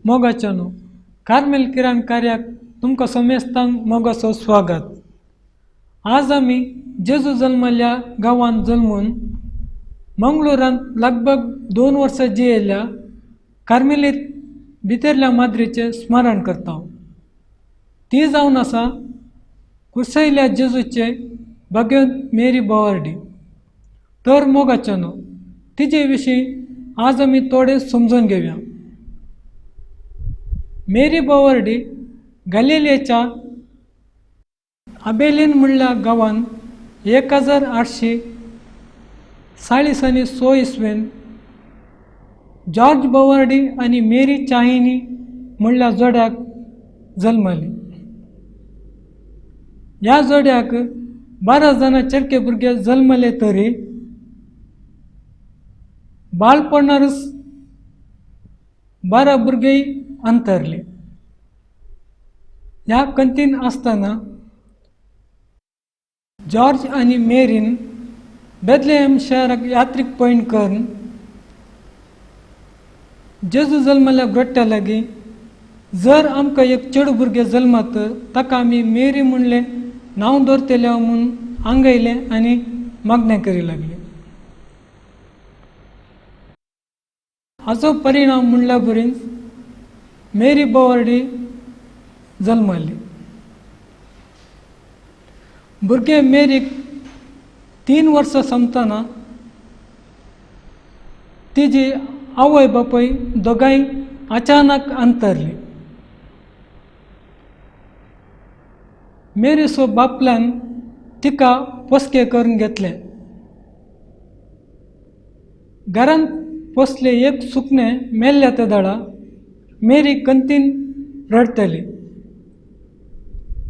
मोगाच्यानो, Carmel किरण कार्याक तुमकां समेस्तांक मोगाचो स्वागत. आज आमी जेजू जल्मल्या गांवांत जल्मून मंगळुरांत लगभग 2 वर्सां जियेल्ल्या कार्मेलीत भितरल्या माद्रीचें स्मरण करता. ती जावन आसा कुर्सयल्या जेजूचे भाग्यवंत मेरी बोवार्डी. तर मोगाच्यानो, तिजे विशीं आज आमी थोडें समजून घेवया. मेरी बोवार्डी गालिलेच्या आबेलीन म्हणल्या गांवांत 1840 आनी 100 इसवेन जॉर्ज बोवार्डी आनी मेरी चाहिनी म्हणल्या जोड्याक जल्मली. ह्या जोड्याक 12 जाणां चेडके भुरगे जल्मले तरी बाळपणारच 12 भुरगेय अंतरले. ह्या कंतीन आसतना जॉर्ज आनी मेरीन बेथलेहम शहराक यात्रीक पयण करून जेजू जल्मल्या ग्रोट्ट्या लागीं जर आमकां एक चेडू भुरगें जल्मात ताका आमी मेरी म्हणलें नांव दवरतले म्हूण आंगयलें आनी मागणें करी लागले. हाचो परिणाम म्हणल्या बरीच मेरी बोवार्डी जल्मली. भुरगें मेरीक 3 वर्सां सोंपतना तिजी आवय बापूय दोगांय अचानक अंतरली. मेरीसो बापल्यान तिका पोसके करून घेतलें. घरांत पोसले एक सुकणें मेल्ल्या त्या दाडा मेरी कंतीन रडटली.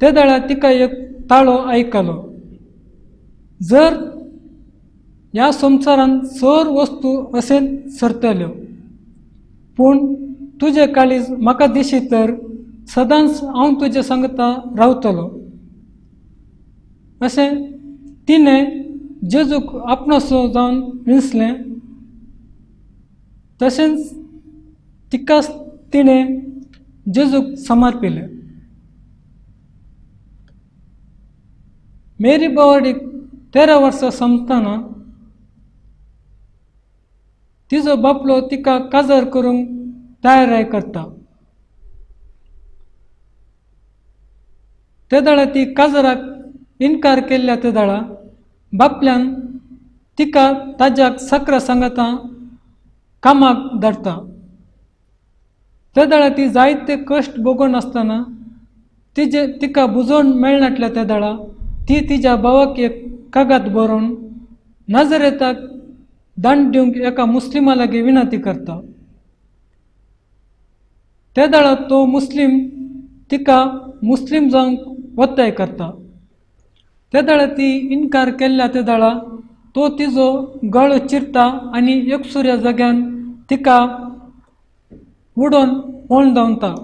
त्या दाडा तिका एक ताळो आयकलो, जर ह्या संवसारांत सर वस्तू अशें सरतल्यो पूण तुजें काळीज म्हाका दिशी तर सदांच हांव तुजें सांगता रावतलो, अशें तिणें जेजूक आपणासो जावन विंचलें. तशेंच तिकाच तिणें जेजूक समर्पिलें. मेरी बोवार्डीक 13 वर्सां सोंपतना तिजो बापलो तिका काजार करूंक तयाराय करता. ते दाडा ती काजराक इनकार केल्ल्या ते दाडा बापल्यान तिका ताज्याक सक्रा सांगता कामाक धाडटा. ते दाडा ती जायते कश्ट भोगून आसतना तिजे तिका बुजोवन मेळनाटल्या त्या दाडा ती तिज्या भावाक एक कागद बरोवन नाजरेताक दांड दिवंक एका मुस्लिमा लागीं विनंती करता. त्या दाडा तो मुस्लीम तिका मुस्लीम जावंक वत्ताय करता. त्या दाडा ती इनकार केल्ल्या त्या दाडा तो तिजो गळो चिरता आनी एकसुऱ्या जाग्यान तिका उडोवन पोण धांवता.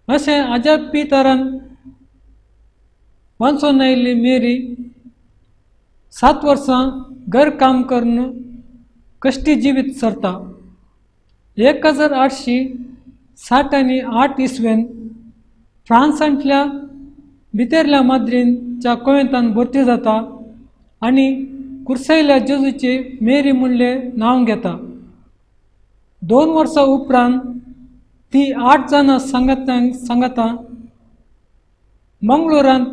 अशें अजापी तरान वांचून आयिल्ली मेरी 7 वर्सां घर काम करून कश्टी जिवीत सरता. 1860 आनी 8 इसवेन फ्रांसांतल्या भितरल्या माद्रींच्या कोवेंतान भरती जाता आनी कुर्सयल्या जेजूची मेरी म्हणलें नांव घेता. 2 वर्सां उपरांत ती 8 जाणां सांगात्यांक सांगाता मंगळुरांत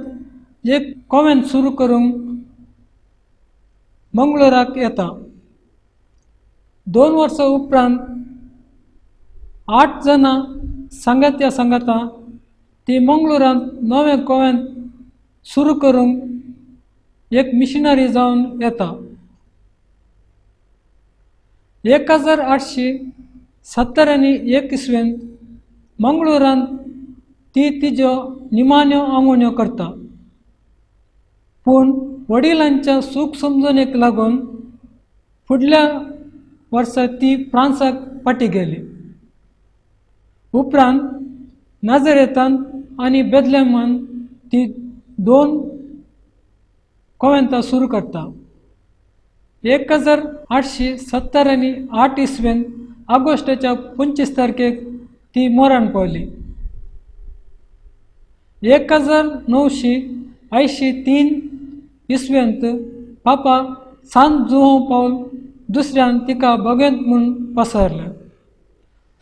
एक कोवेंत सुरू करूंक मंगळुराक येता. 2 वर्सां उपरांत 8 जाणां सांगात्या सांगाता ती मंगळुरांत नवें कोवेंत सुरू करूंक एक मिशनरी जावन येता. 1870 आनी 1 इसवेंत मंगळुरांत ती तिज्यो निमाण्यो आंगवण्यो करता. पूण वडिलांच्या सूख समजणेक लागून फुडल्या वर्सा ती फ्रांसाक फाटीं गेली. उपरांत नाजरेतांत आनी बेथलेहमान ती 2 कोवेंतां सुरू करता. 1870 आनी 8 इसवेंत ऑगस्टाच्या 25 तारखेक ती मरण पावली. 1983 इसवेंत पापा सांत जुवांव पावल दुसऱ्यान तिका भगवंत म्हूण पसरलें.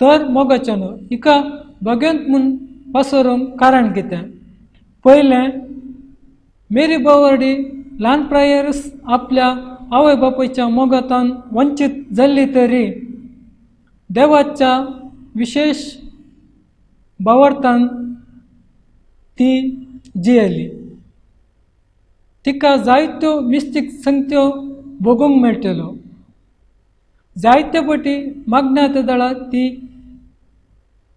तर मोगाच्यानो, हिका भगवंत म्हूण पसरूंक कारण कितें? पयलें, मेरी बावर्डी ल्हान प्रायेरच आपल्या आवय बापायच्या मोगातान वंचीत जाल्ली तरी देवाच्या विशेश भावार्थान ती जियेली. तिका जायत्यो मिस्तीक संगत्यो भोगूंक मेळटल्यो. जायते पटी मागण्या दळा ती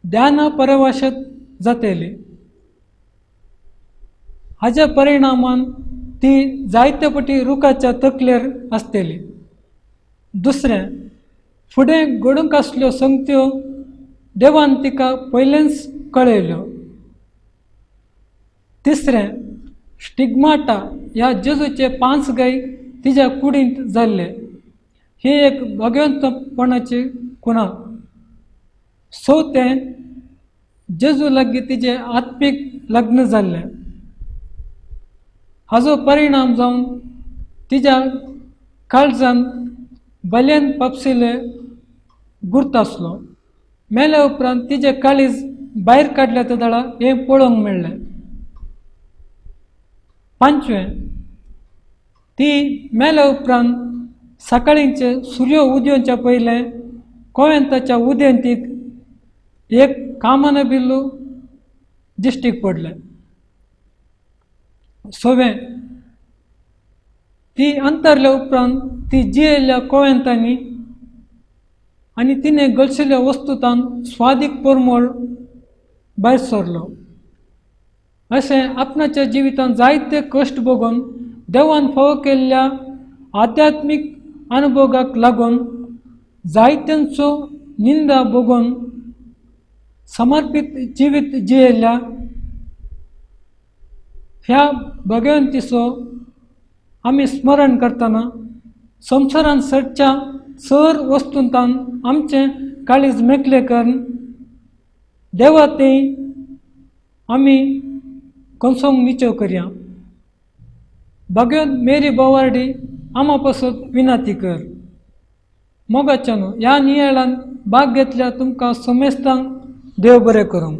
ध्याना परवाशत जातली. हाज्या परिणामान ती जायते पटी रुखाच्या तकलेर आसतली. दुसरें, फुडें घडूंक आसल्यो संगत्यो देवान तिका पयलेंच कळयल्यो. तिसरें, स्टिग्माटा ह्या जेजूचे 5 गाय तिज्या कुडींत जाल्ले. ही एक भगवंतपणाची खुणा. चवथें, जेजू लागीं तिजें आत्मीक लग्न जाल्लें. हाजो परिणाम जावन तिज्या काळजान बल्यान पापसिले गुर्त आसलो. मेल्या उपरांत तिजें काळीज भायर काडल्या ते दळा हें पळोवंक मेळ्ळें. पांचवें, ती मेल्या उपरांत सकाळींचे सुर्य उदेवच्या पयलें कोवेंताच्या उदेंतीक एक कामना बिल्लू दिश्टीक पडलें. सवें, ती अंतरल्या उपरांत ती जियेल्ल्या कोवेंतांनी आनी तिणें गळशिल्ल्या वस्तुतान स्वादीक परमळ भायर सरलो. अशें आपणाच्या जिवितांत जायते कश्ट भोगून देवान फावो केल्ल्या आध्यात्मीक अनुभोगाक लागून जायत्यांचो निंदा भोगून समर्पीत जिवीत जियेल्ल्या ह्या भगवंतीचो आमी स्मरण करतना संवसारांत सडच्या सर वस्तुंतान आमचें काळीज मेकळें करून देवा थंय आमी कोसोंक निचेव करया. भगवंत मेरी बोवार्डी आमा पासत विनाती कर. मोगाच्यानो, ह्या नियाळान भाग घेतल्या तुमकां समेस्तांक देव बरें करूं.